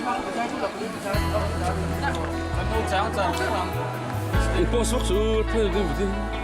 I post vak chu thil ding ding.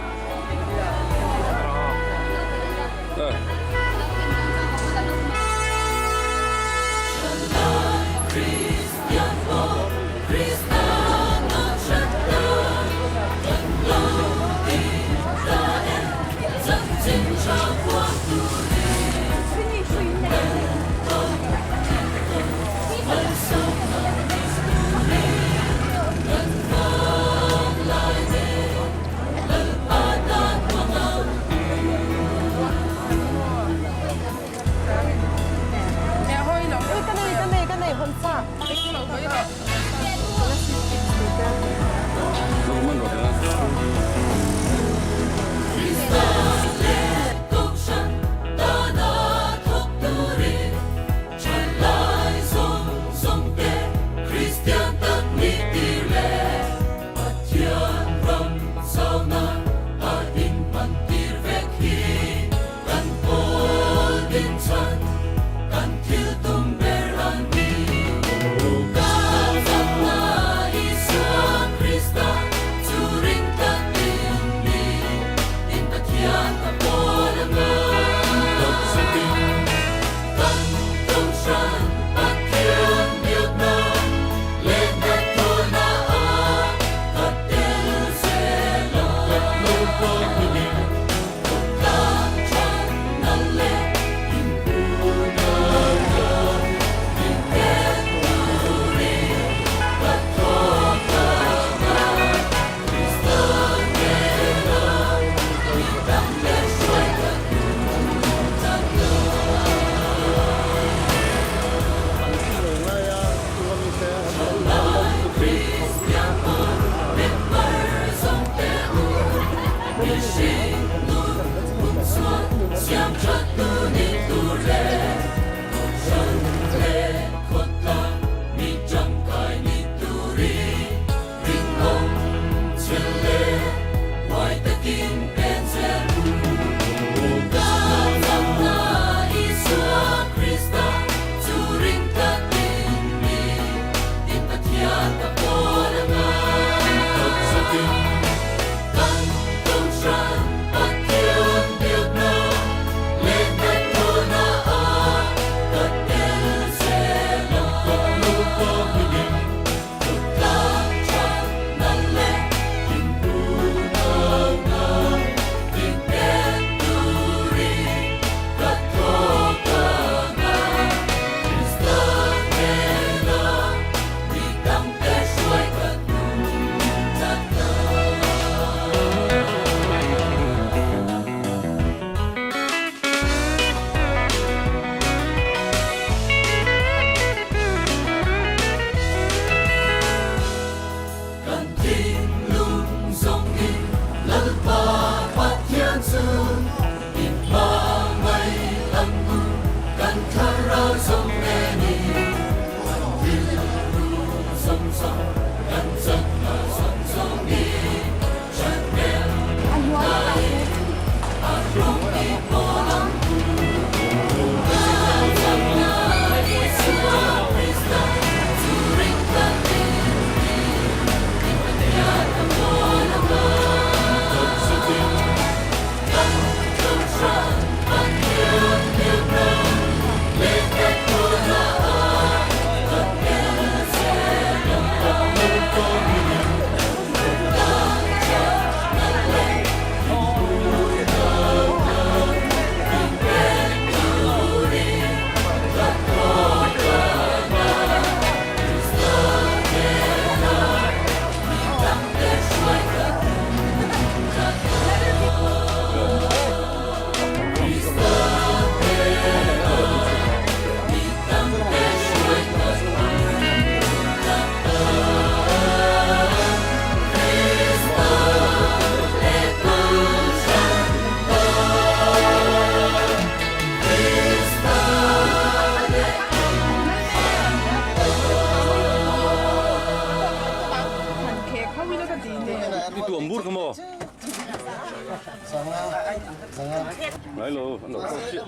Hnai lo an lo tawk chiah.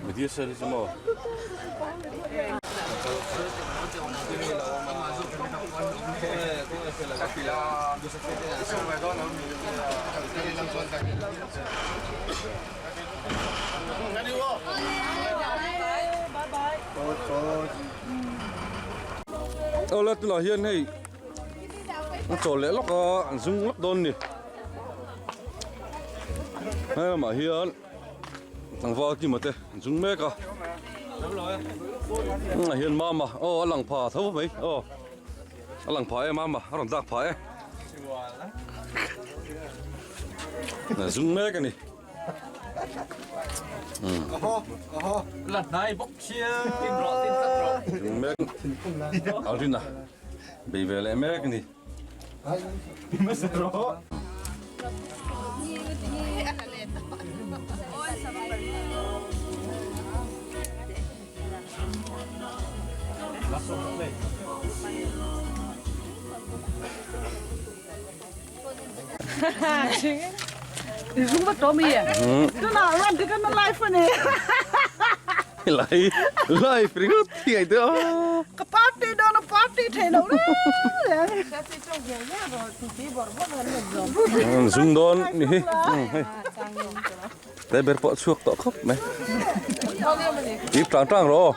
Media cell hi chu maw. Awle tunah hian hei an chawl leh lawk a an zum lawk dawn a ni hei lamah hian tlangval kima te an zum mek a ah hian mama aw a lang pha tho mai aw a lang pha e mama a rawn dak pha e a zum mek a ni. Alrina bei ve leh mek a ni. Live ringawt hi ai te aw. Ka party dawn a party thei lo reng reng. Zung dawn ni hi. Tlai ber pawh a chhuak tawh khawp mai. Ip tlang tlang rawh aw.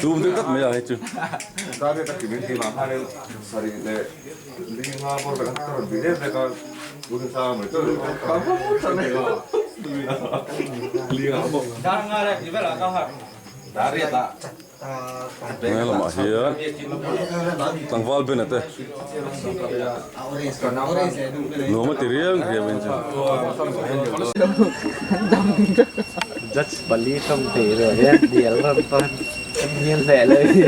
Tum deuh tak mai a hei chu. Heng lamah hian tlangval bena te nuam a ti riang riau in chu. Judge pali hlawm thei ruah hian hnial ram pawn kan hnial hleh lo hi.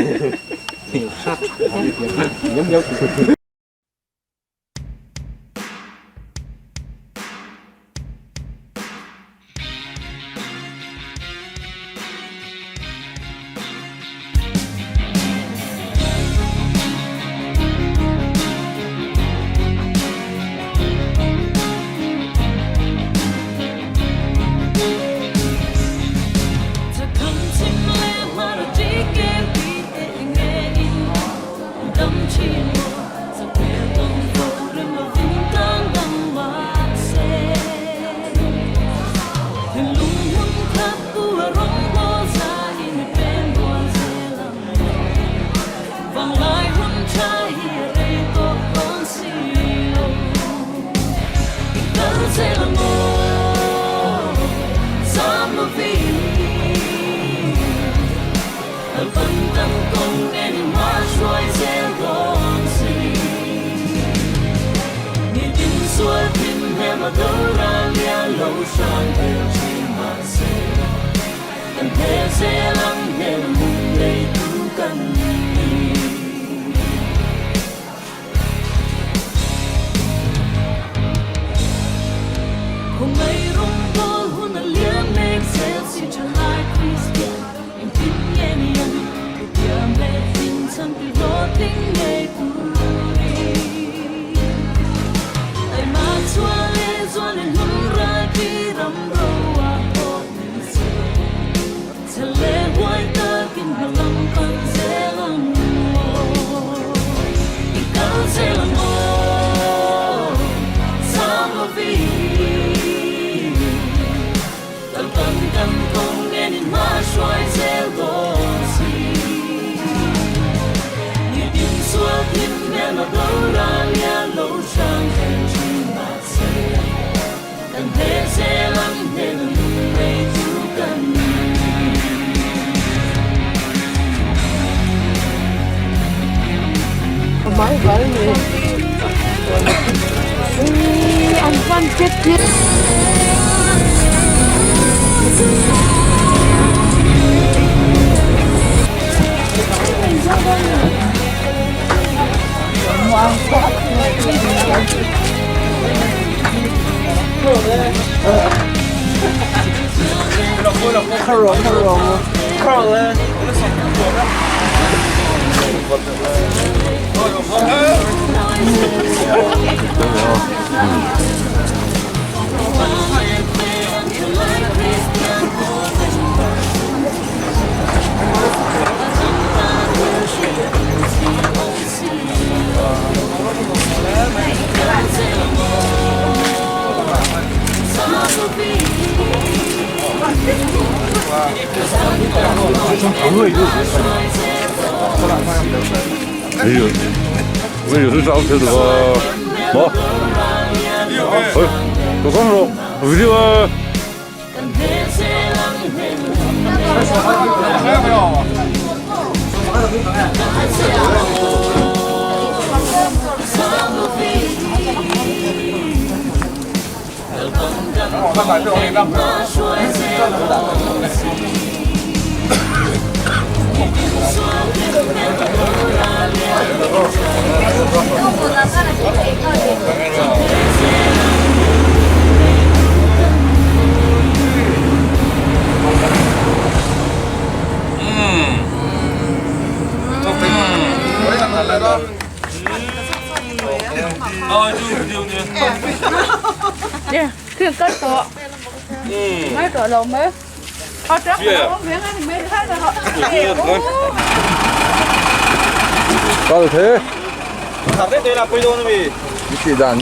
Kal the. I tih dan.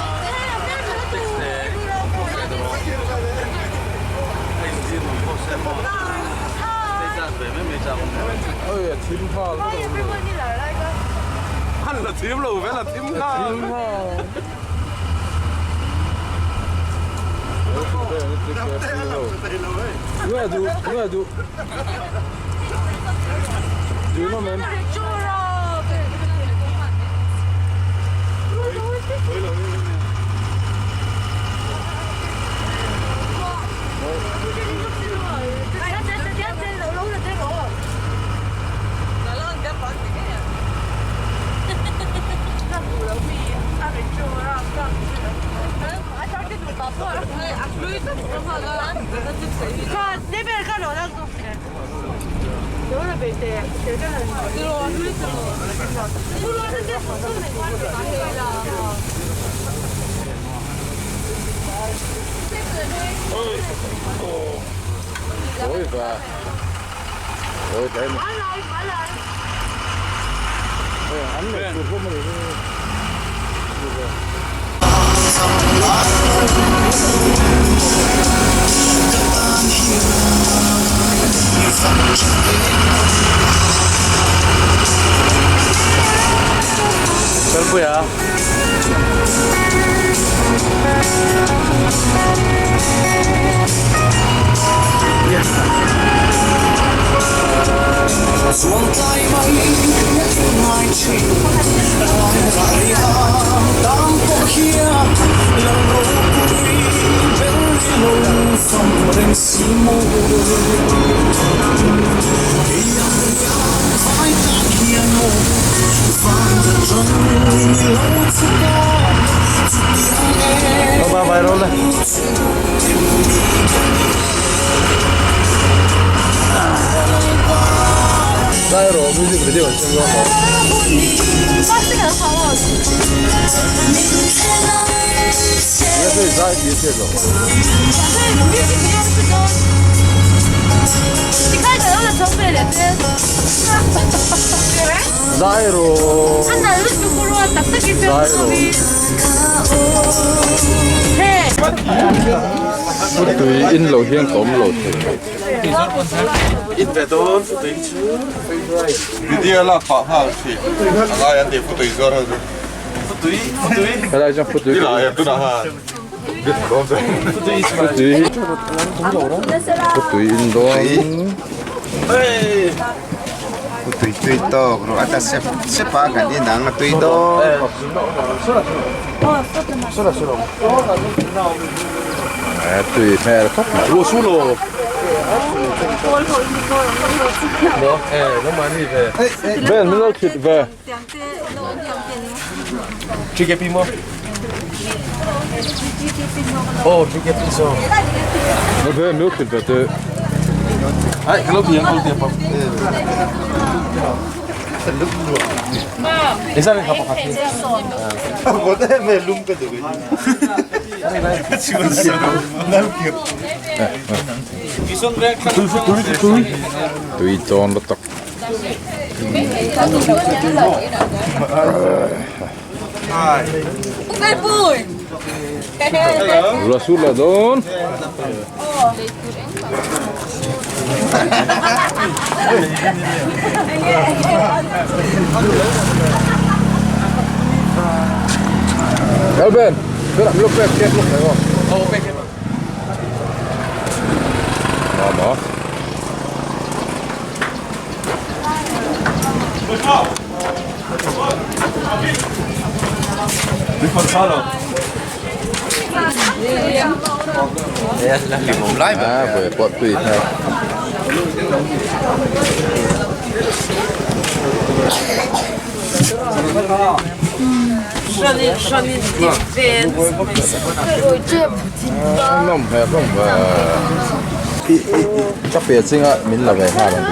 Tui in lo hian ka awm lo thei mai. Helai chuan futui futui futui in dawn. Tui tui tawk rawh a ta sep sep a kan in ang a tui dawn bawk. Tui hmel khawp mai. Ben min lo thlit ve. Ben min lo thlit ve teh. Tui dawn lutuk. Rasul lah dawn. Kelvin, berak belum pek kek luk ayo. Oh, pek. Mama. À, vừa quạt tùy thôi. Nom he nom ka pe chinga min la ve ha lang.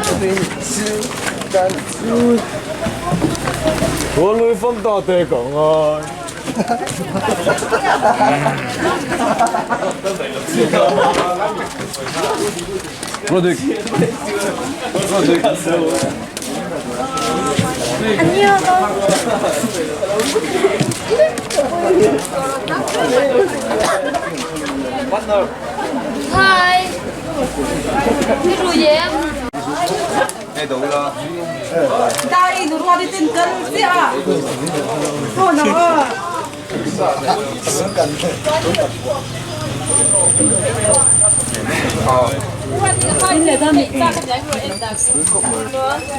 我女分大地讲啊！ Rodik. Rodik. Hi. Cái rùi gì em? Đây, nó qua đi tin cân xí à. Thôi nó.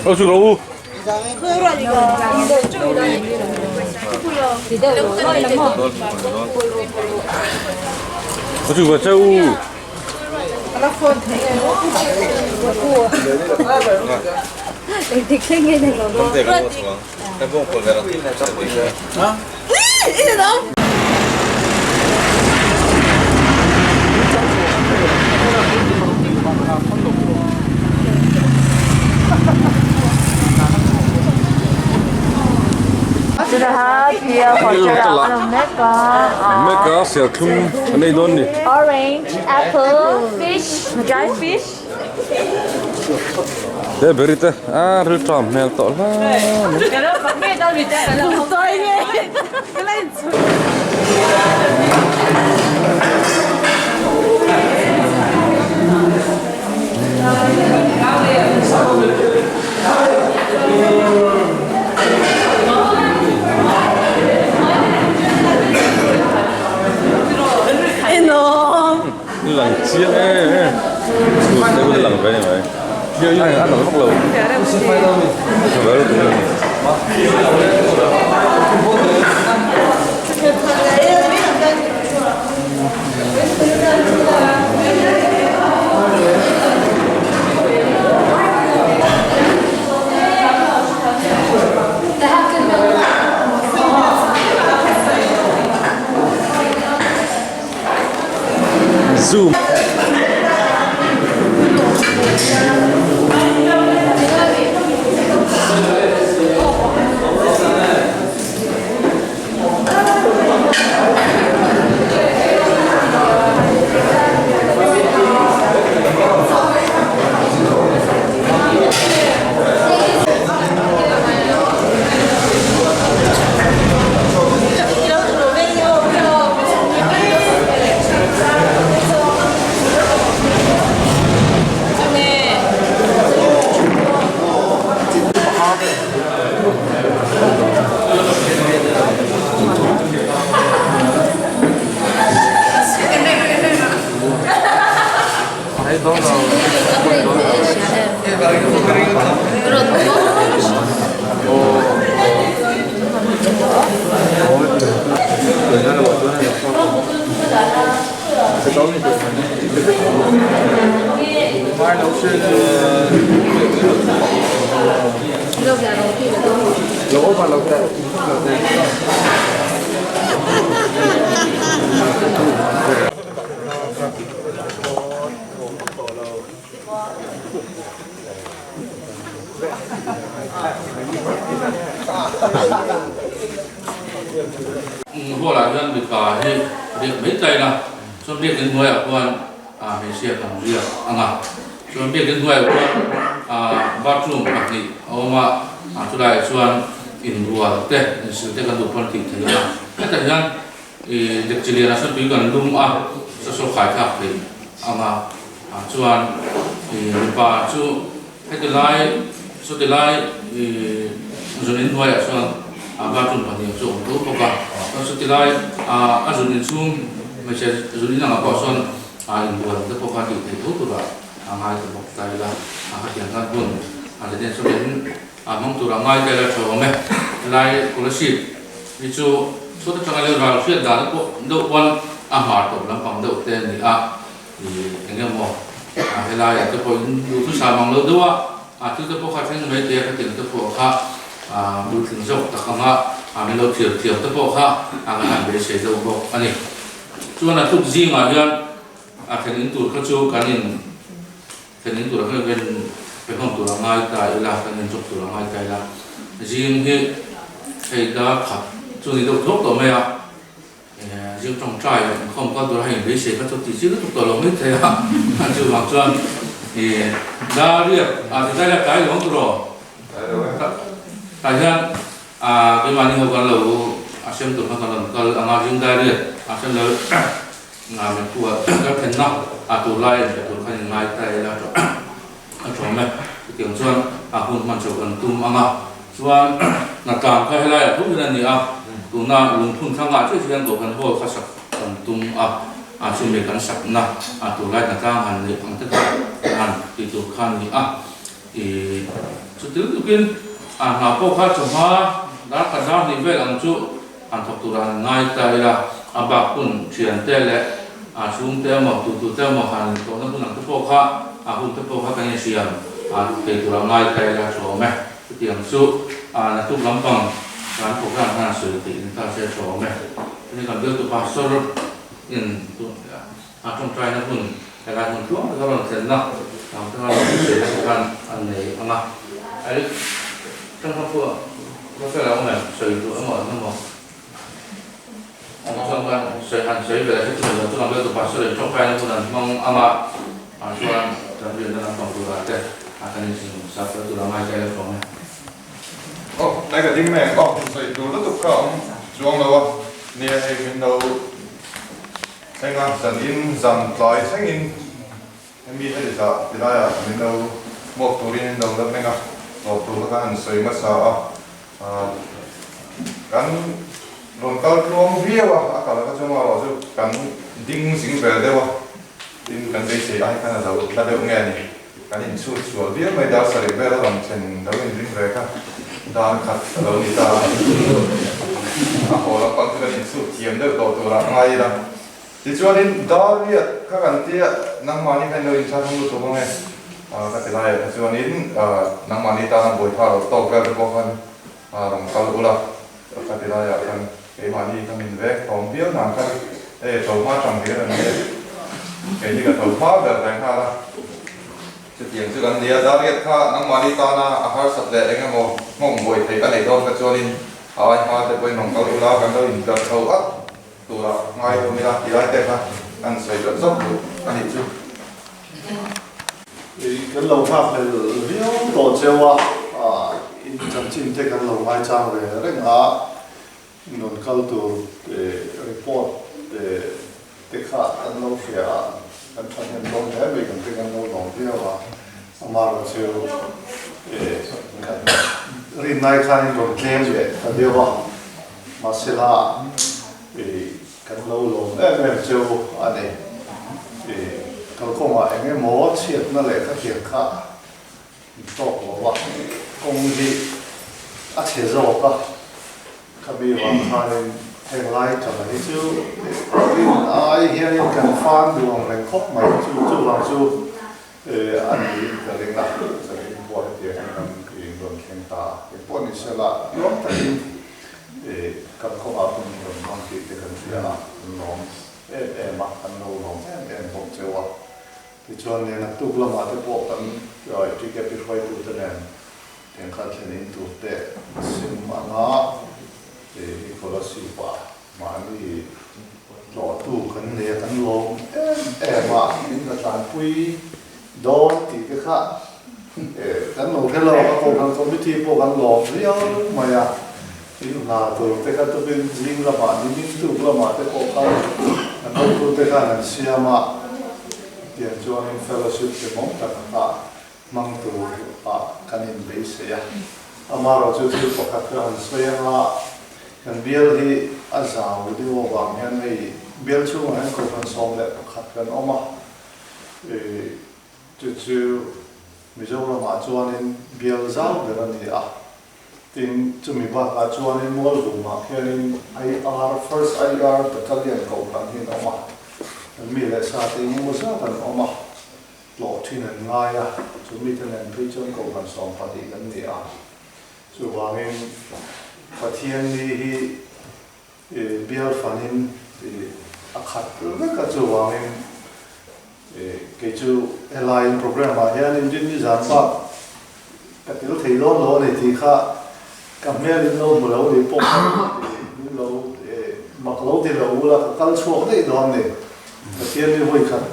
Ờ, chú đâu? Ờ, chú vào châu. Meka serthlum an ei dawn ni. Orange, apple, fish, dry fish. Te beri te a ril tram hmel tawh hla mai. Lang chiang e e te lang ve ni mai ai ăn nó lâu về lúc này zoom Hall ah hian mipa hi riak mai tain a, chuan biakin hnuaiah khuan hmeichhia kan riak ang a, chuan biakin hnuaiah khuan bathroom pahnih a awm a, chulaiah chuan inrual te insil te kan duh pawn tih theih a, hetah hian Ih dekchi lianah sawn tui kan lum a, saw khai thlak theih ang a, ah chuan ih mipa chu heti lai sawti lai ih zun in hnuaiah chuan ah bathroom pahnih chu a awm tho bawk a, chuan sawti lai ah a zun in chhung hmeichhe zun in angah pawh sawn ah inbual te pawh kha tih theih tho turah a ngai ta bawk ta ila, a khatiang khan hun a ti nen sawn in A hmang tur a ngai tel a tha awm e. Helai Kolasib hi chu chhuat atanga leh ral hriat dan pawh deuh pawn a hmar tawp lampang deuh te a ni a. Ih eng emaw a helai ah te pawh in duhthusam ang lo deuh a, a thil te pawh kha thleng mai thei a, khatiang te pawh kha a puitling zawk tak anga a min lo thiam thiam te pawh kha a kan han beisei deuh bawk a ni. Chuan a tluk zingah hian a thlen in tur kha chu kan in Kan in tur ang hian pe hlawm tur a ngai ta ila, kan in chawp tur a ngai ta ila, zing hi hei dar khat chu ni deuh thlawk tawh mai a, zing tawngtai inkhawm kal tura hei inbeisei kha chu tih chi lutuk tawh lo mai thei a, chuvang chuan dar riak ah ti tlai la tlai lo ang turaw? Tah hian keimahni ho kan lo a sem tur khan kan rawn kal ang a, zing dar riak ah chuan lo Nga min phuah kal thenna a tur lai an pe tur khan in ngai ta ila a tawm e. Chutiang chuan a hun hman chho kan tum ang a, chuan Natlang kha helai ah tho hian a ni a, tuna lungphun thlangah chiah hian Kohhran Hall kha sak kan tum a, a chumi kan sakna a tur lai Natlang han neih ang te kha han tih tur kha a ni a. Ih chuti lutukin a hna pawh kha chawhma dar khat dar hnih vel ang chu Han thawk tur an ngai ta ila, a bak hun thiante leh a chhungte emaw tutute emaw han intlawhna hun ang te pawh kha a hun te pawh kha kan inhriam a thei tur an ngai ta ila tha awm e. Chutiang chu a naktuk lampang kan program khan a sawi theih in ta se tha awm e. Chutih kan bialtu pastor in a tawngtaina hun helai hmun tluang taka rawn thlenna ang te khan rawn sawi te khan an nei ang a. Eric tangka pawh Russell a awm em? Sawi duh emaw an emaw an chuan khan sawi han sawi ve la chu chu kan bialtu pastor in tawngtaina hun an hmang ang a, ah chuan kan rianna lampang turah te a kan insin sak tel tur a ngai ta ila tawng e. Aw, tlai ka ding mai ang aw, sawi tur lutuk kha a awm chuang lo a, nia hei min lo Thleng a, zan in zan tlai thlengin hemi heti zah ti laiah min lo hmuak turin in lo la meng a, hlawh tur kha kan han sawi hmasa a, kan rawn kal tluang viau a, a kal kha chuan erawh chu kan ding zing vel deuh a, tin kan beisei ai khan a lo la deuh nge a ni, kan inchhut sual viau mai, dar sarih vel a rawn thlen lo inring ve kha dar khat a lo ni ta a, a haw lampang chu kan inchhut thiam deuh tawh turah ngai ila. Tichuanin dar riat kha kan tia nangmahni kha in lo inthla thung lutuk ang e ka ti lai ah kha chuanin nangmahni tana buaitha lo tawk vel te pawh khan rawn kal ula ka ti lai ah khan keimahni kha min vek thawm viau nang khan e tho hma tang hlir an ni e kei hi ka tho hma ber ve nghal a. Chutiang chu kan ni a, Dariat kha nangmahni tana a harsat leh eng emaw nghawng buai theih a neih dawn kha chuanin a ai hma te pawhin rawn kal ula kan lo intlar tho at tura ngai thum ila ti lai te kha kan sawi zawt zawt duh a nih chu. Kan lo nghakhlel viau tawh cheu a, in chanchin te kan lo ngaichang ve reng a, in rawn kal tur report te kha kan lo hria a, kan thahnem dawn hle mai kan te kan lo lawm viau a, amaherawhchu kan rinai khan in rawn tlem leh ta deuh a, mahsela kan lo lawm em em cheu a ni. Kalkawngah eng emaw chhiatna leh khatiang kha in tawk lo a, kawng hi a chhe zawk a, khami vang khanin heng lai tana hi chu rin ai hianin kan fan duh ang reng khawp mai, chu chuvang chu. A niin ka ring a, zanin pawh hetiang hian kan in rawn thleng ta a, eng pawh ni sela tlawm takin kan kawngah hun rawn hmang tih te kan hria a, kan lawm em em a, kan lo lawm em em bawk cheu a. Tichuan nen naktuk lamah te pawh kan TKP hruaitute nen thenkhat thlen in tur te sim anga Nicholas-i pa Mahni tlawhtu kan nei a, kan lawm em em a, min la tlanpui dawn tih te kha kan lo hre lo, a Kohhran Committee pawh kan lawm viau mai a, in hna tur te kha tukin zing lamah nimin tuk lamah te pawh khan kan hotute khan an siam a, tiang chuanin fellowship te mawm tak kha hmang tur ah kan inbeisei a. Amaherawh chu thil pakhat ka han sawi anga, kan bial hi a zau deuh avang hian hei bial chhungah hian kohhran 11 kan awm a, chu chu Mizoramah chuanin bial zau ber a ni a. Tin, chumi bakah chuanin Mualvumah khianin IR, First IR Battalion kohhran hi an awm a, kan mi leh sa te engemaw zat an awm a. Tlawh thin an ngai a, chu mite nen phei chuan Kohhran 12 kan ni a. Chuvangin Pathian ni hi bial fanin a khat vek a, chuvangin kei chu helaiin program ah hianin Rinni zan bak ka tel thei dawn lo a ni tih kha ka hmel in lo hmu lo ni pawh kha min lo mak lo ti lo ula ka kal chhuak daih dawn ni. Pathian hi vawi khat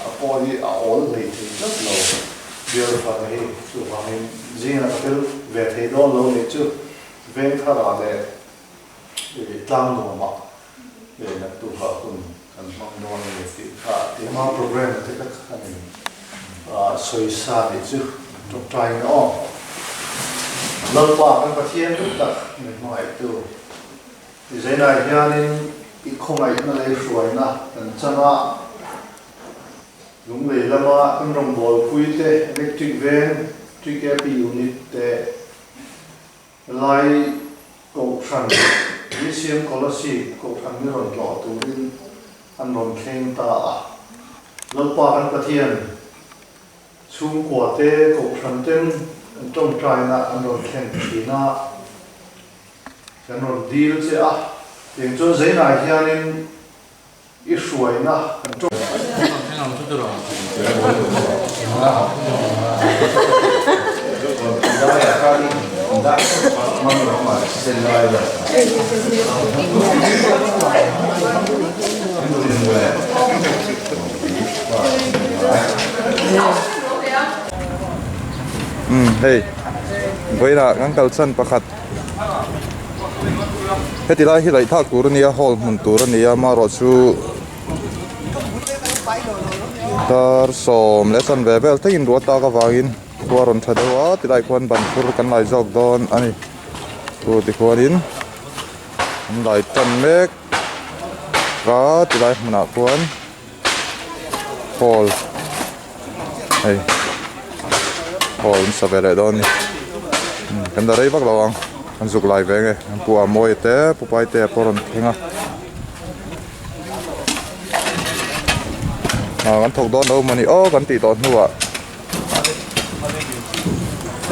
a pawh hi a awl hlei thei tlat lo bial fan hi chuvangin zingah ka tel ve thei dawn lo nih chu Vengthara leh tlang nuamah naktuhah hun kan hmang dawn a ni tih kha ema program te kha khan in sawisa nih chu tawngtaiin aw Lalpa kan Pathian duh tak min hmangaihtu. I zeinah hianin i khawngaihna leh i hruaina kan chang a, Lunglei lama kan rawngbawlpui te, electric veng, TKP unit te, helai Kohhran, BCM Kolasib Kohhran ni rawn tlawh turin an rawn thleng ta a. Lalpa kan Pathian chhungkua te, Kohhran ten an tawngtaina an rawn thlen thin a. Kan rawn dil che a, tiang chuan zeinah hianin i hruaina kan tawk. Umm hei vawiinah kan kalsan pakhat. Heti lai hi laih thak tur a nia hall hmun tur a ni a amaherawh chu dar sawm leh san ve vel thlengin ruah tak avangin khua rawn tha deuh a tilai khuan ban phur kan lai zawk dawn a ni chu tikhuanin an lai tan mek a tilai hmunah khuan hall hei hall an sa ve leh dawn a ni kan la rei vak lo ang an zuk lai ve nge an pu a mawi te pu pai te pawh a rawn thleng a ah kan thawk dawn lo mawni aw kan tih tawh hnuah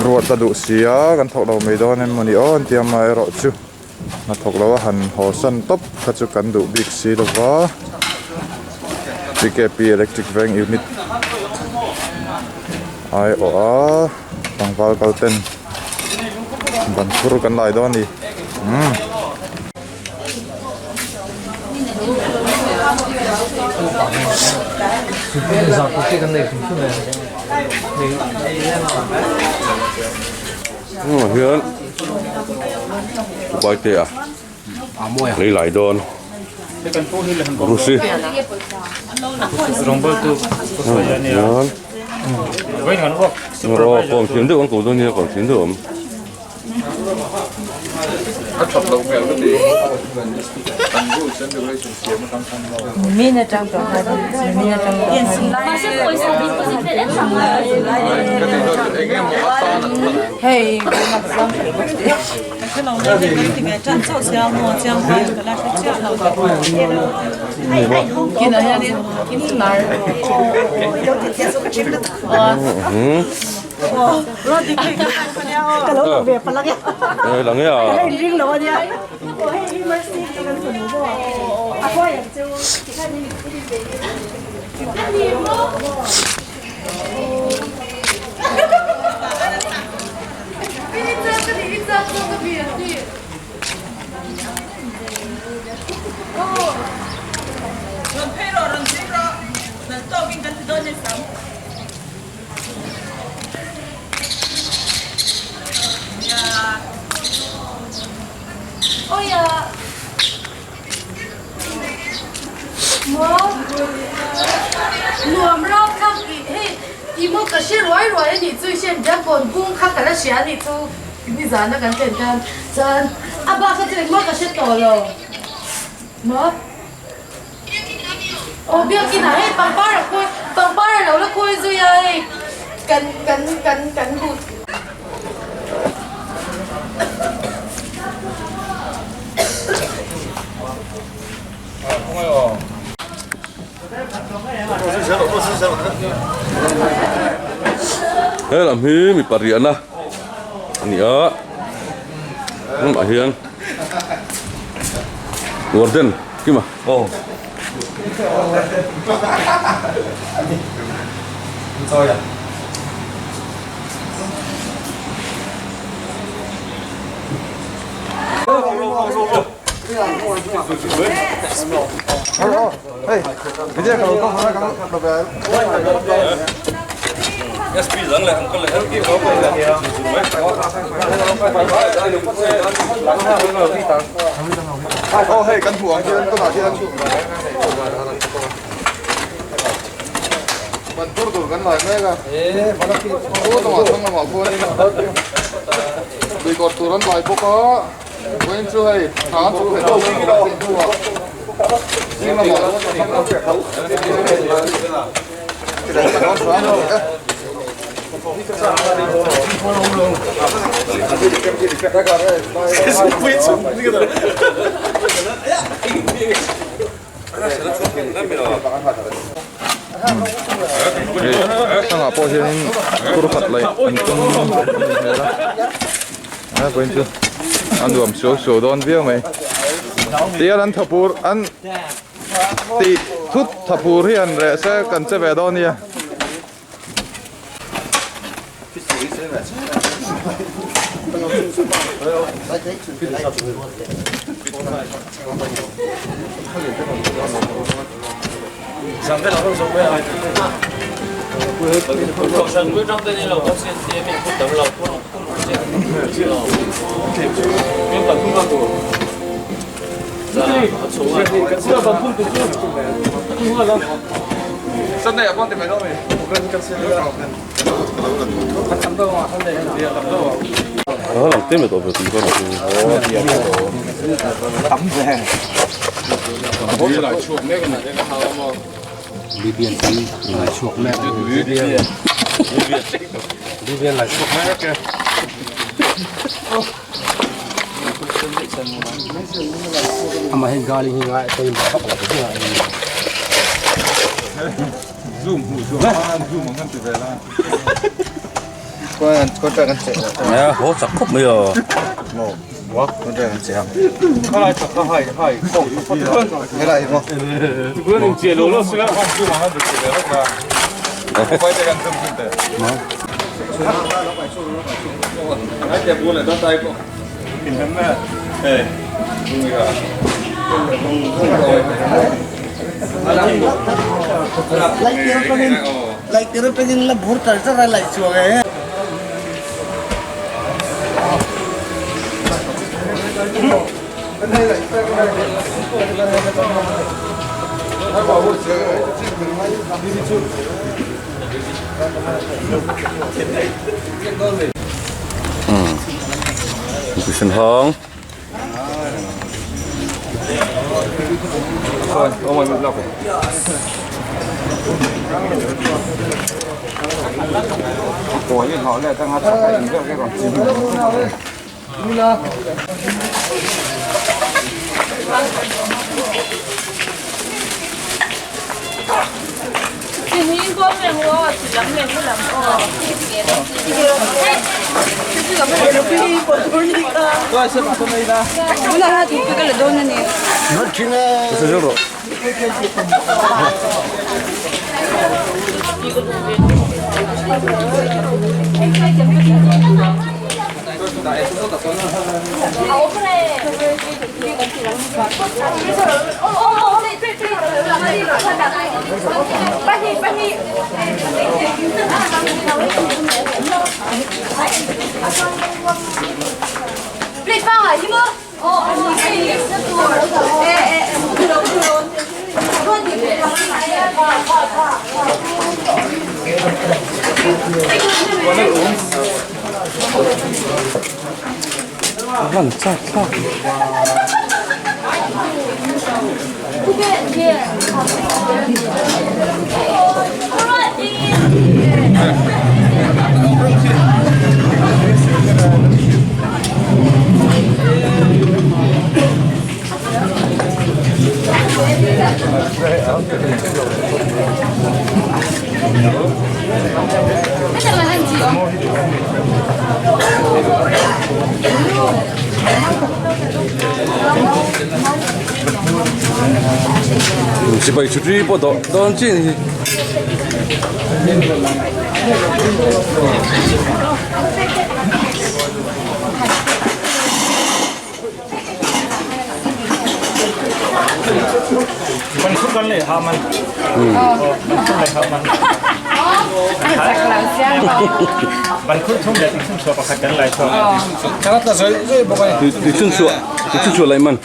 ruat a duh si a kan thawk lo mai dawn em mawni aw an ti amaherawh chu. Hnathawk lo a han haw san tawp kha chu kan duh bik si lo va TKP electric veng unit ai awh a tlangval kal ten ban phur kan lai dawn a ni umm. Hmunah hian Upaite a lei lai dawn Rusi hian kawm thiam deuh an ko dawn nia kawm thiam deuh a awm. Lang e a. He lam hi mipa riahna a ni a hnungah hian warden kima aw. Aw hei kan hmuh ang hian tunah hian ban tur tur kan lai mek a aw lamah thlang lamah khuanin lui kawr tur an lai bawk a vawiin chu hei thla an chhuk theih hnuah zing lamah Thangah pawh hianin kur khat laih an tum a nih hmel a a vawiin chu a nuam suau suau dawn viau mai tihian an thapur an tih thut thapur hi han reh se kan che ve dawn nia. Haw chak khawp mai a. Thisen hang. Lan chak thlak. Sipai chutri pawh dawh dawn chi a ni hi. Tui chhun chhuah tui chhun chhuah laih man.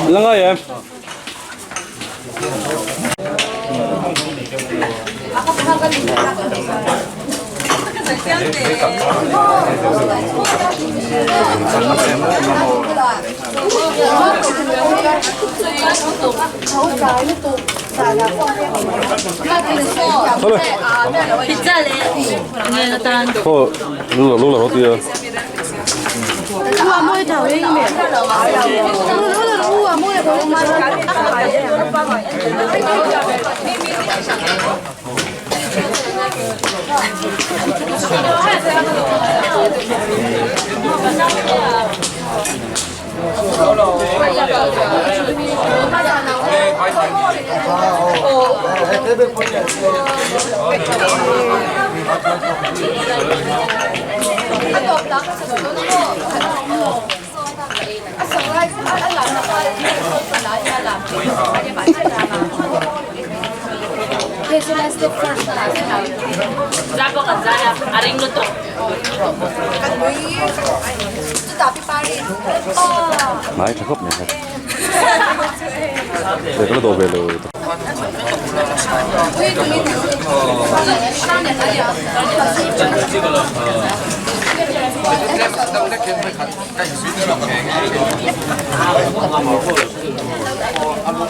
La ngai em? Thôi, lúc là lúc là có tiền. Nái thà khóc này thật. Để có đồ về rồi.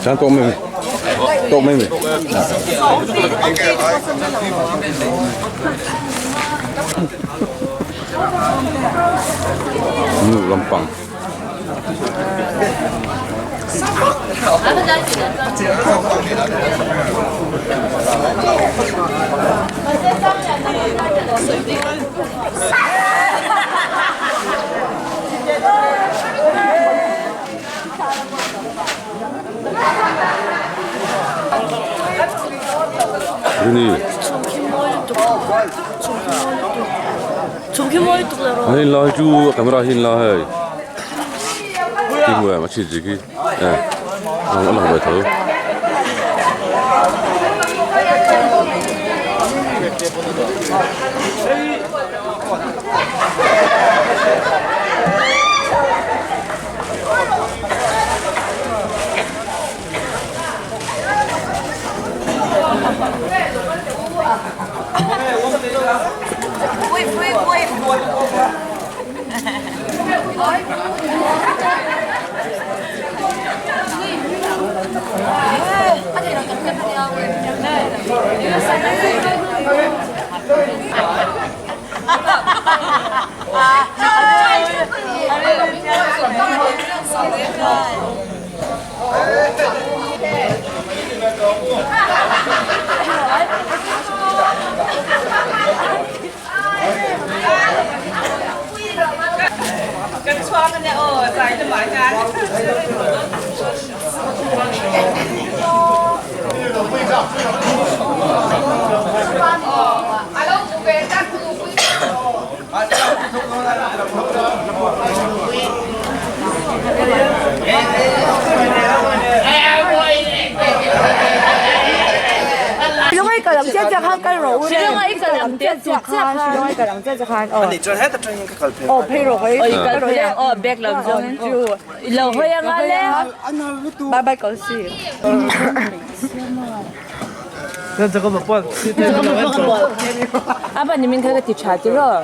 Chán tôm mình. Tôm mình. Lampang. Ini. Anh lo chú camera hin lo hơi. Kim người mà chỉ gì cái, nó là người thử.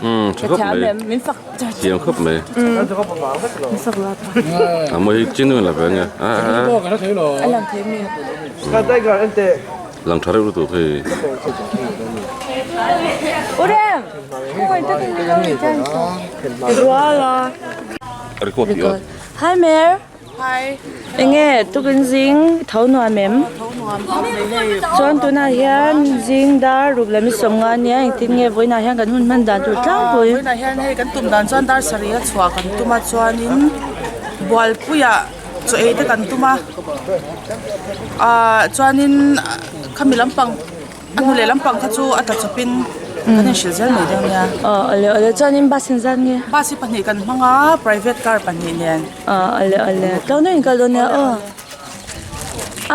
Umm tha khawp mai thiam khawp mai a mawi hi chin la ve anga lang tha reuh lutuk hei. Record tih aw. Hi Mer. Hi. Enge tukin zing tho nuam em? Tho nuam khawp mai hei. Chuan tunah hian zing dar ruk leh mi sawmnga nia engtin nge vawiinah hian kan hun hman dan tur tlangpui. Vawiinah hian hei kan tum dan chuan dar sarih a chhuah kan tum a chuanin Bualpuiah chaw ei te kan tum a ah chuanin khami lampang A hnu leh lampang kha chu a tla chawpin kan inhrilh zel mai dawn nia. Aw awle awle chuanin bus in zat nge? Bus hi pahnih kan hmang a, private car pahnih nen. Aw awle awle tlawng deuhin kal dawn nia aw.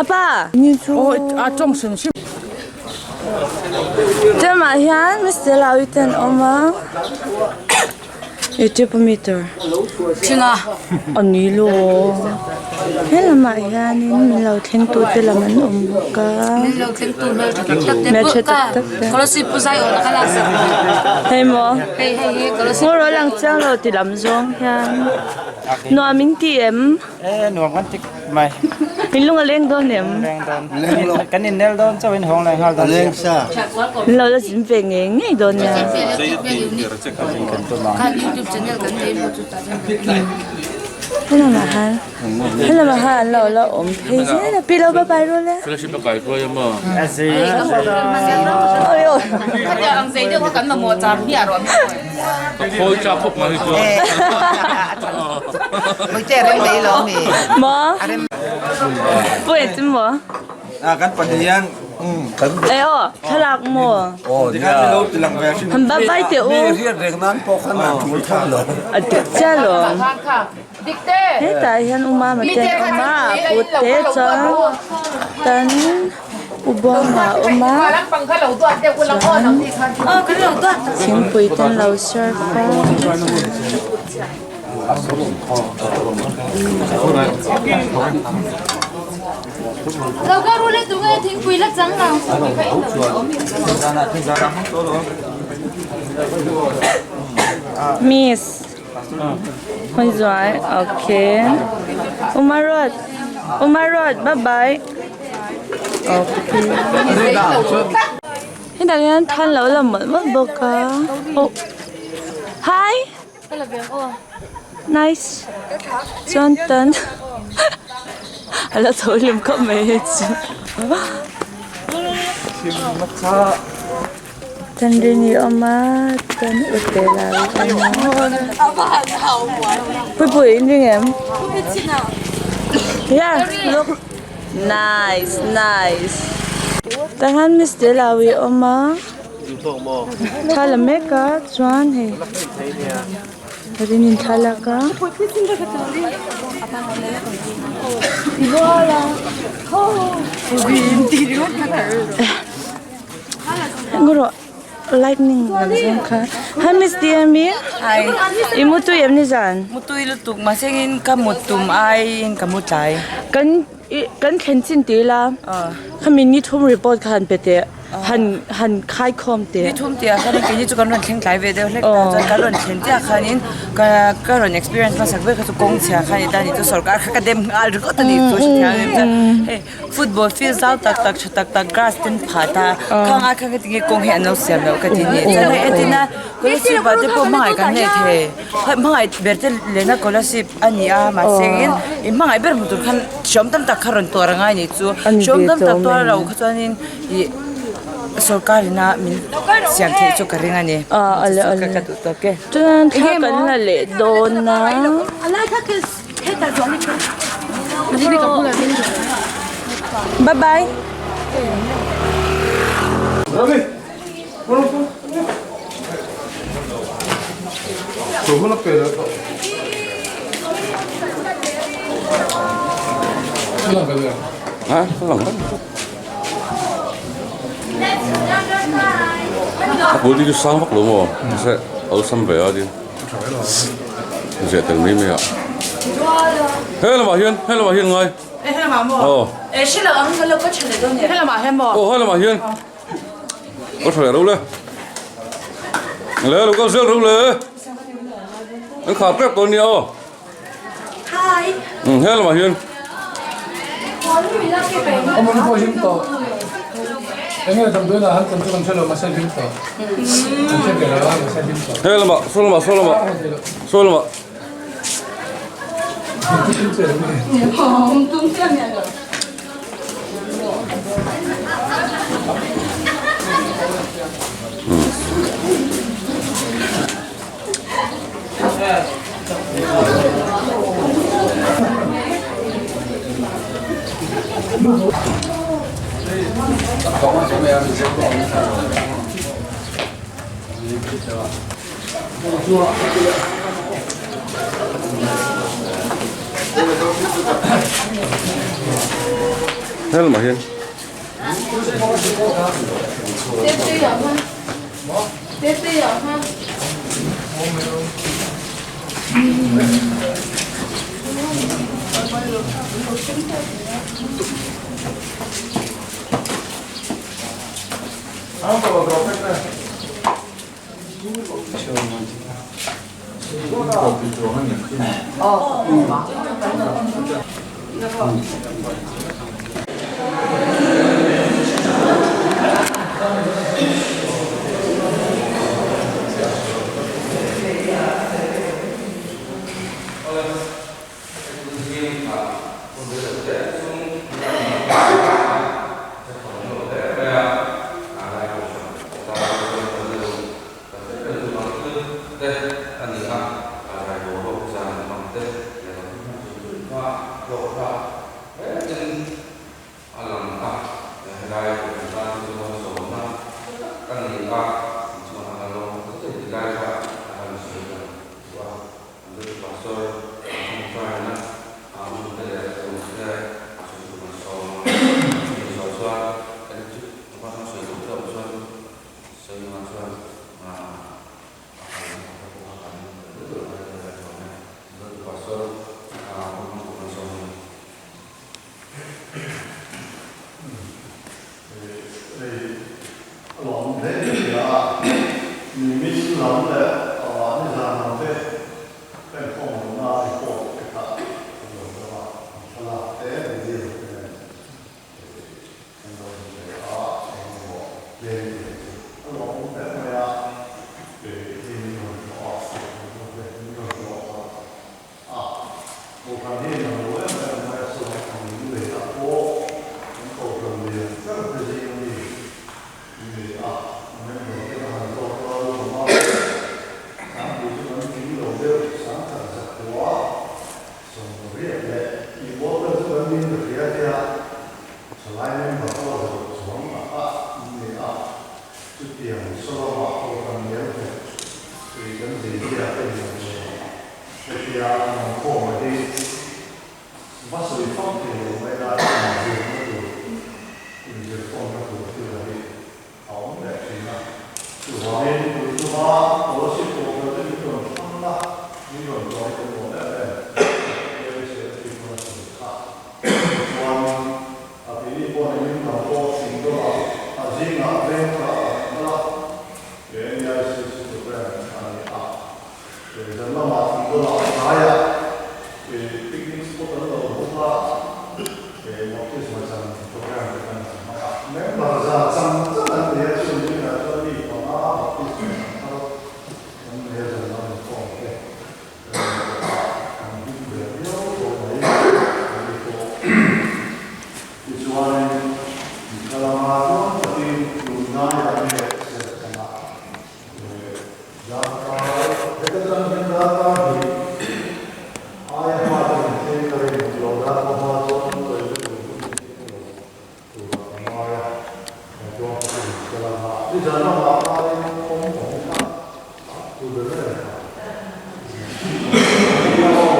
Apa! Aw a tawng hrim hrim. Tlem ah hian Mister Lawi te an awm a. Youtube ami tur Thinga a ni lo helamah hianin min lo thleng tu te lam an awm bawk a Min lo thleng tu hmeltha tak tak te hmeltha tak tak te Kolasib pu zai awrh ka lak sak hei maw hei hei hi kolasib ngaw rawh lang chiang lo ti lam zawng hian nuam in ti em E nuam kan ti mai. In lung a leng dawn em? Leng dawn. Kan in nel dawn chauh in hawng leh nghal dawn. Leng sa. In lo la zin ve ngei ngei dawn nia. Khan YouTube channel kan nei maw chu tah chuan. Helamah han helamah han an lo la awm phei zel a pi lo bye bye rawh le. Fellowship a kai hruai a maw? Oi oi. Khatiang ang zei deuh kha kan mamawh char hmiah rawh. Ka khawi chak khawp mai chu. Maw? Pu eng tin maw? Kan pahnih hian E aw, thlalak maw? Han bye bye teh u. A dik chiah lo. Hetah hian u mama te an awm a, a pu te chuan tan u buanga a awm a, chuan thingpui te an lo serve a. Miss. Hmanzuai ok Umarot Umarot bye bye ok hetah hian thlan lo la mawlh mawlh bawk a oh hi nice chuan tan a la tho hlim khawp mai hei chu. Tanrini a awm a chuan ute lai a awm a puipui in ring em yeah look nice nice tah hian miss te lo hi a awm a thla la mek a chuan hei rin in thla lak a. Engawrh lightning lam zawng kha hi miss dm Hi i mutui em ni zan mutui lutuk mahse engin ka mut tum aiin ka mu tlai kan i kan thlen chin tih ila khami ni thum report kha han pe teh. Han han khai khawm teh. Ni thum tih ah khanin keini chu kan rawn thleng tlai ve deuh hlek ta chuan kan rawn thlen chiah khanin ka ka rawn experience hmasak ber kha chu kawng chhia kha a ni ta a ni chu sorkar kha ka dem nghal ringawt a ni chu hrethiam em chuan hei football field zau tak tak tha tak tak grass ten phah ta khang ai khan heti nge kawng hi an lo siam loh ka ti ni chuan hei entina scholarship ah te pawh hmangaih kan nei thei hmangaih ber te lehna scholarship a ni a mahse in i hmangaih ber hmu tur khan hreawm tam tak kha rawn tuar a ngai a nih chu hreawm tam tak tuar lo kha chuanin ih sorkar ina min siam theih chu ka ring a ni chu ka duh tawk e. Chuan thla kan la leh dawn a. Bye bye. A bul hi chu sang vak lo maw mahse awlsam ve a tin ziah tel mai mai a he lamah hian he lamah hian ngai aw aw he lamah hian. Ka tha leh ro le. Le lo kal zel ro le. An khar tep tawh nia aw. Hi. Um he lamah hian. Amon pawh hlim tawh. Enge damdawi lah han kan chu kan hre lo mahse hlim tawh. Kan hre ve lo a mahse hlim tawh. He lamah saw lamah saw lamah saw lamah. Helma hian vengah kan kal a, NEICC program a ni a. Zan lamah an bulah hnaiah picnic spot an lo bawk a, baptisma chan program te kan han hmang a. Member za chang chang an nei a, chung zingah chuan mi panga baptisma chan thar an nei a, zan lam inkhawm te kan nei bawk a, kan hlim ve viau tawh mai a ni pawh. Tichuanin kalama chuan takin tunlaiah nge serhtanah Darkar, heta tang hian darkar hnih aia hma chu in thleng ka rin lo, darkar hma chuan toilet tur hun in thleng lo turah ka ngai a, ngaihtuah ka tum ka la nghah. Nizan lamah khanin awm awm kha tu ber ber kha aw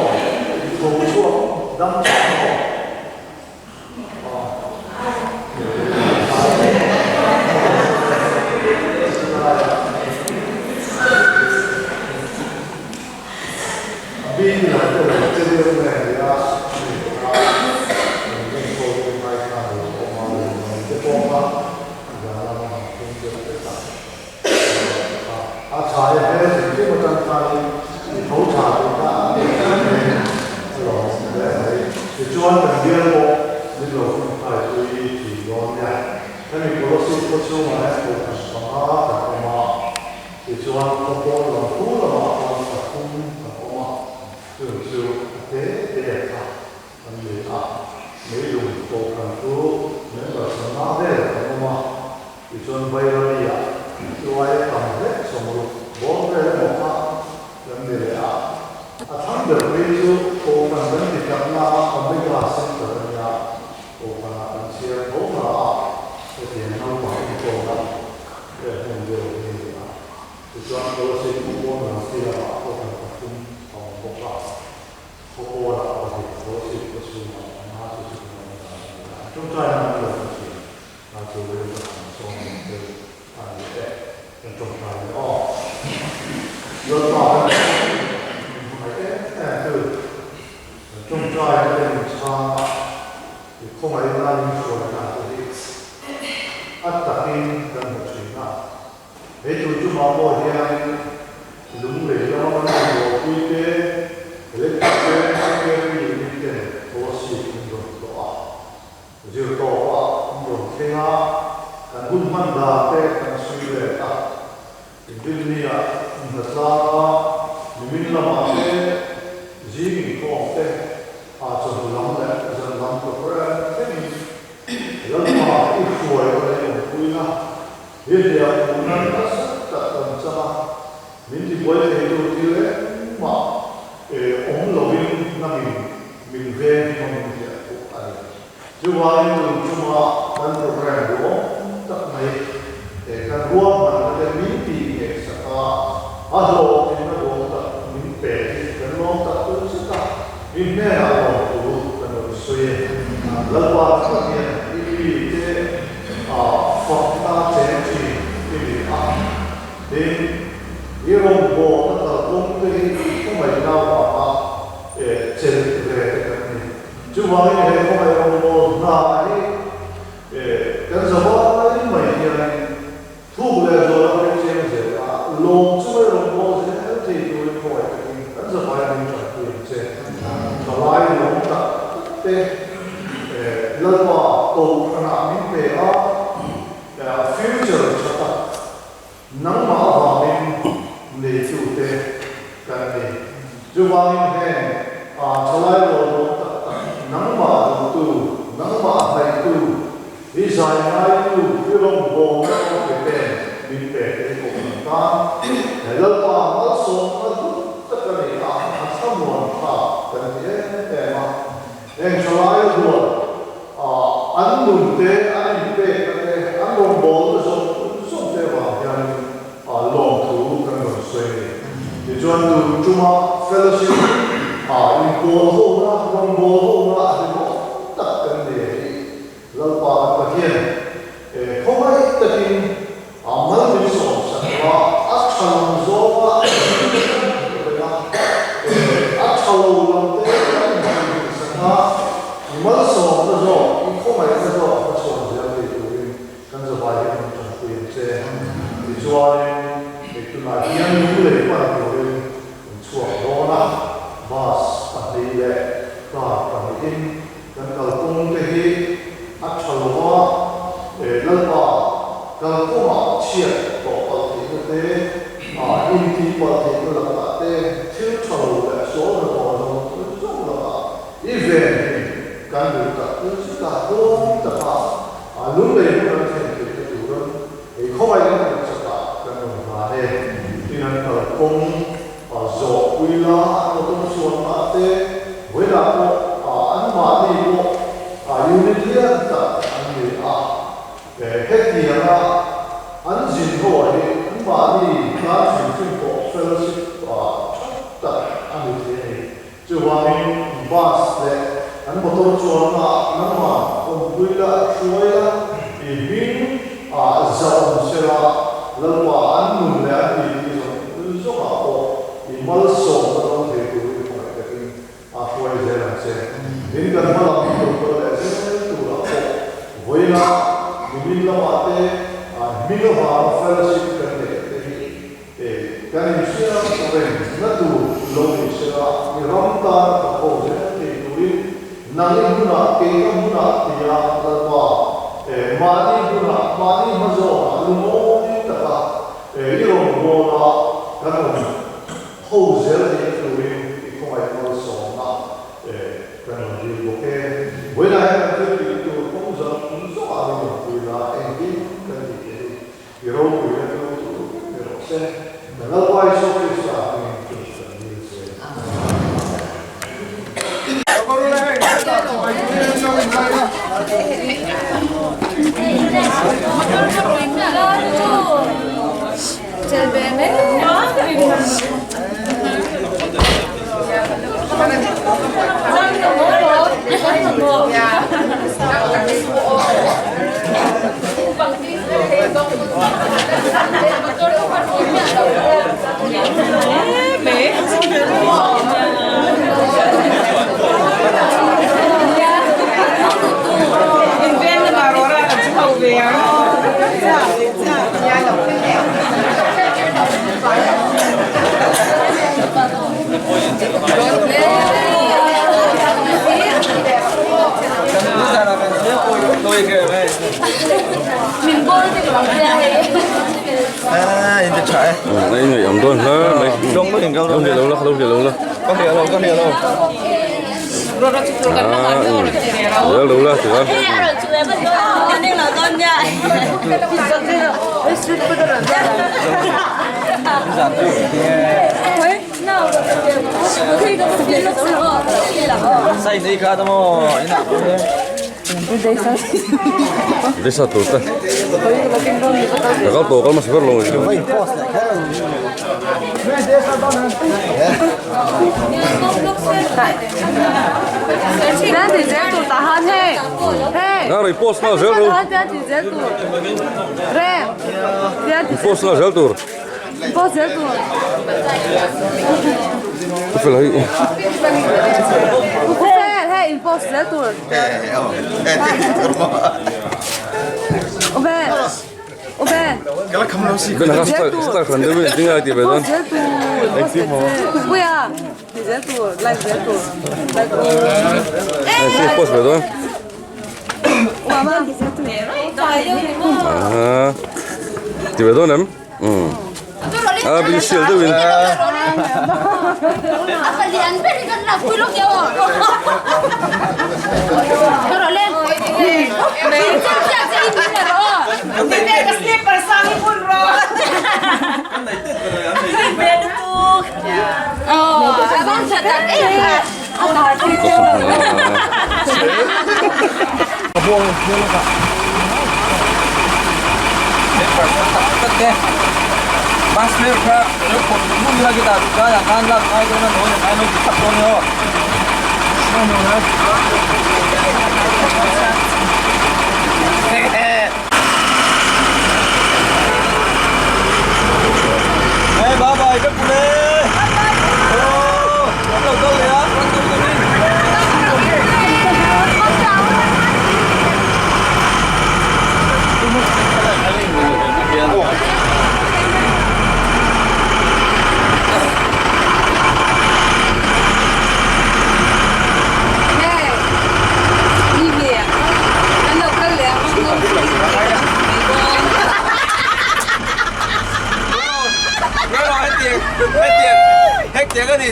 tho chhuak dam tha maw? Tichuan kan bial pawh min lo hun khai pui thin dawn nia. Hemi Kolasib khaw chhungah hian kohhran panga kan awm a, tichuan khaw pawn lam hu lamah pawh pathum kan awm a, chung chu a te te kha an ni a. Meilung kohhran chu member sawmnga vel kan awm a, tichuan Bairabi-ah chuai a tam hlek sawmruk bawr vel emaw kha kan ni leh a. A thlang ber phei chu Kohhran kan ti takna a Omega Center a nia, Kohhranah kan chhiar tho hna a, hetiang naupang enkawlna leh hmun deuh hi a ni a. Tichuan Kolasib khawpawn lam khi lamah Kohhran pathum a awm bawk a, khawpawnah pahnih Kolasib khaw chhungah panga chu chu kan awm dan a ni a. An tawngtaina an lo hmu thin a, chu rilru han sawm ang chu a ni e. Kan tawngtai leh aw. Lalpa kan min hmangaih em em tu. Kan tawngtai na te min chhang a, i khawngaihna min hruai dan te hi a takin kan hmu thin a. Hei tun tumah pawh hianin lunglei lama kan rawngbawlpui te, electric veng KP unit ten policy min rawn tlawh a. Zirtawpah an rawn thleng a, kan hun hman dan te kan sui let a. Inrinnia hnatlang a, nimin lamah te zing inkhawm te, a chawhnu lam leh zan lam program thlengin Lalpa i hruai ka lei awmpuina hi hliah hmuhna nasa tak kan chang a, min tibuai theitu thil engmah awm loin nangin min veng him a min hliah pawh a ni. Chuvangin tun chunga kan program duhawm tak mai kan ruahmanna te min tih ngheh sak a, a hlawhtlinna duhawm tak min pe hi kan lawm tak tur zet a, mi hnenah lawmtu kan rawn sawi e. Lalpa chuan hian i mi te fakna cheng thin i ni a, tin, i rawngbawlna kalkawng te hi khawngaihna vanga chelh ve te kan ni. Chuvangin he khawngaih rawngbâwl hna hi kan zavai mai hianin thuk leh zual a pek chiang zel a, lawm chunga rawngbâwl zel thei turin khawngaih takin kan zavai min tanpui ang che. Thalai lawm tak tak te Lalpa kohhranah min pe a, future tha tak nangmah avangin neitute kan ni. Chuvangin heng a thalai rualruang tak tak, nangmah duhtu, nangmah hnaihtu, i zai ngaitu, i rawngbawlna pawh pe ten min pek ei pawh kan tan. He Lalpa malsawmna hlu tak a ni a, a thlamuan thlak kan ti em em a. Heng thalai rual an nun te, an inpekna te, an rawngbawlna zawng zawng te avang hianin lawmthu kan rawn sawi a ni. Tichuan tun tuma fellowship inpawl hona, rawngbâwl hona a hlimawm tak kan nei a hi. Lalpa kan Pathian khawngaih takin mal min sawm sak a, a tha lam zawnga kan hmuh reng a, a tha lo lam te kan inhmuh sak a, i malsawmna zawk, i khawngaihna zawk hmachhawn zel thei turin kan zavai hian min tanpui ang che. Tichuanin hei tunah hian lunglei pan turin kan chhuak dawn a, bus pahnih leh car pahnihin kan kalkawng te hi a tha lo a, Lalpa kalkawngah chhiat tawh palh theihna te, intih palh theihna lakah te, thil tha lo leh sual hnathawh zawng zawng lakah i ven hi kan duh tak zet a, huam taka lunglei hun an thlen theihna turin hei khawngaih kan duh chakah kan rawn hlan e. Tin an kalkawng zawh pui la, an motor chuanna te, vawilah pawh anmahni pawh unit lian tak an ni a. Hetianga an zin ho ah hi anmahni tan hrim hrim pawh fellowship tha tak a ni thei a ni. Chuvangin bus leh an motor chuanna ah nangmah awmpui la, hruai la, i hming ah zahawm sela, Lalpa an nun leh an titi zawng zawng ah pawh i malsawmna dawng thei turin khawngaih takin a hruai zel ang che. Tin kan hma lam hi lo kal leh zel turah pawh vawiina nimin lamah te hming avanga fellowship kan neih te hi kan inhriat reng na tur lo ni sela i ram tan ka ho zel thei turin nang i hmunah kei ka hmunah tia Lalpa mahni hmunah mahni hma zawnah lungawi taka i rawngbawla kan awm Ho zel theihna turin i khawngaih malsawmna kan rawn dil bawk e. Vawiinah hian kan thil tih tur kawng zawng zawng ah min rawn pui la, engkim kan tih te hi i ropuina chu tur vek ni rawh se. Kan Lalpa Isua Krista hmingin chu kan dil che. Desa tur te ka kal tawh kal hmasa ber lo Na rei post nghal zel ru. Post nghal zel tur. Post zel tur. Fel hei. Fel hei in post zel tur. Ube. Ube. Ben ha style style khan deuh in tingai ti ve dawn. Post zel tur. Puia. Ti zel tur like zel tur. Like Ti post ve dawn. Ah. Ti ve dawn em? Um. Ah bin sial deuh in.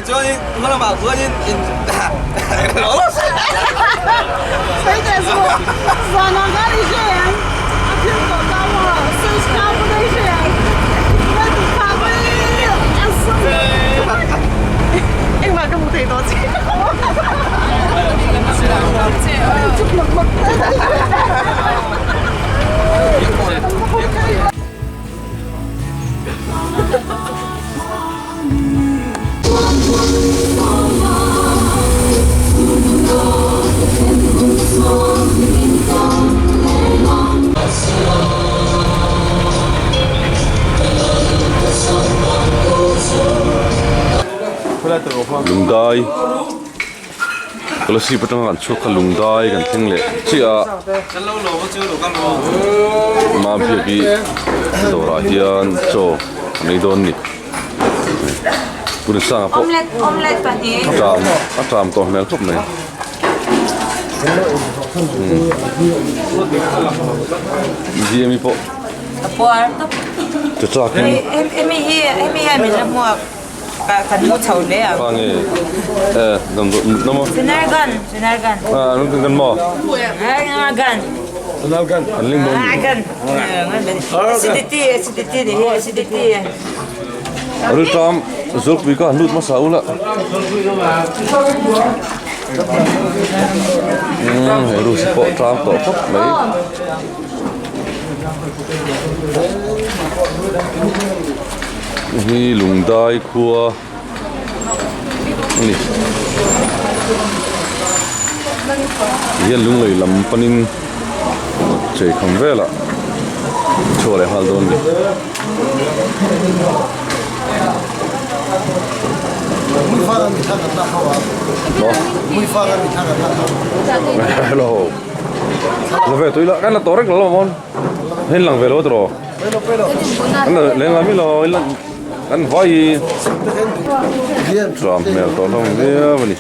Chuanin hma lamah khuanin in Lungdai Kolasib atanga kan chhuak kha lungdai kan thleng leh chiah a Mabbiak hi dawrah hian chaw an ei dawn a ni. Punisanga pawh a ṭam a ṭam tawh hmel khawp mai. Diami pawh chu chakin pa nge kan maw an ling dawn Rilṭam Zawlpui ka han lut hmasa ula. Umm hei rus pawh ṭam tawh khawp mai. Hi Lungdai khua a ni. Tihian lunglei lam panin chei kham velah chhuah leh nghal dawn a ni. Hello la ve tui la kan la tawh reng lo mawn hei lang ve lo tawh kan la leng la mi lo kan vai tram hmel tawh hlawm viau a ni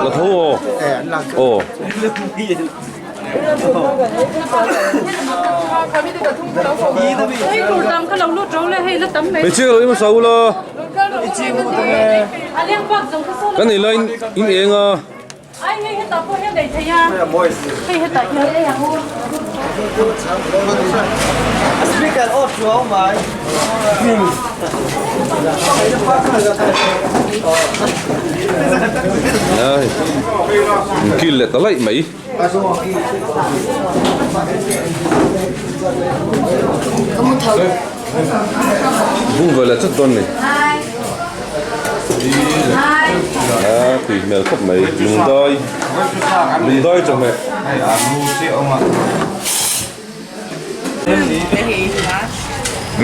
la tho aw aw. Hmeichhia lo i hmasa ula kan ei laiin in eng a. Ai kil leh ta laih mai. Bung ve leh chat dawn ni. A tui hmel khawp mai lungdai lungdai chawhmeh.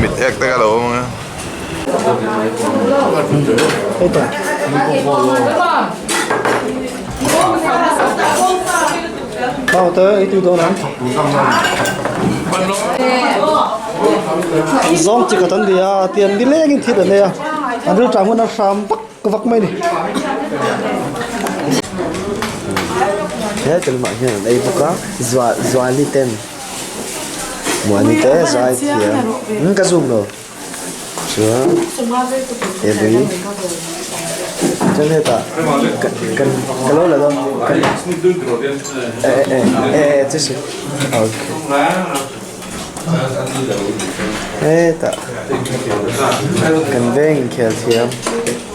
Mit ek te ka lo awm ang e. Zawng chi khat an ni a tian nilengin thil an ei a an rilṭam hun a hram vak vak mai a ni. He tlangah hian an ei bawk a zuali ten muani te zai thiam ka zoom lo chuan ebui chuan hetah kan ka lo la dawn kan eh eh eh eh chu okay hetah kan veng inkhel thiam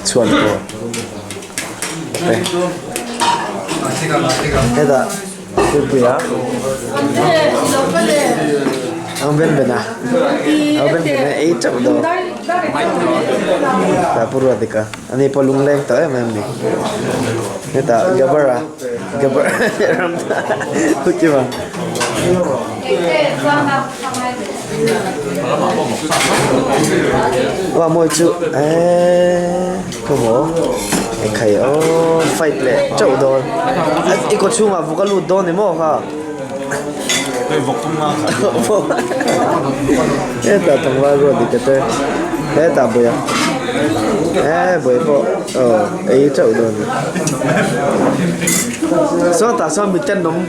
chhuan pawh hetah Puipuia ang ben ben a ang ben ben a ei teuh dawn tah pawh ruat dik a ani pawh lungleng tawh em em a ni hetah gabara gabara ram kima aw mawi chu eeee khawmaw ekhai aww fight leh teuh dawn i kaw chhungah vuk a lut dawn ni maw kha hetah tlangval ruat dik te hetah buai a eee buai pawh aw ei teuh dawn ni sawtah sawn mi tenawm.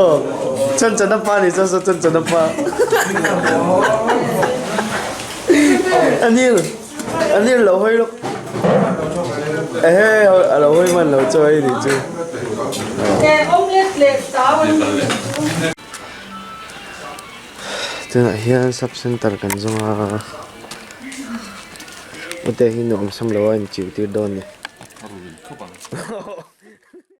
Aw. Chan chan pa ni saw saw chan chan pa. Anil Anil lo hawi lawk. Ehe a lo hawi hman lo chaw ei nih chu. Tunah hian sub center kan zawng a ute hi nuam sam lo a inchiu tir dawn a ni.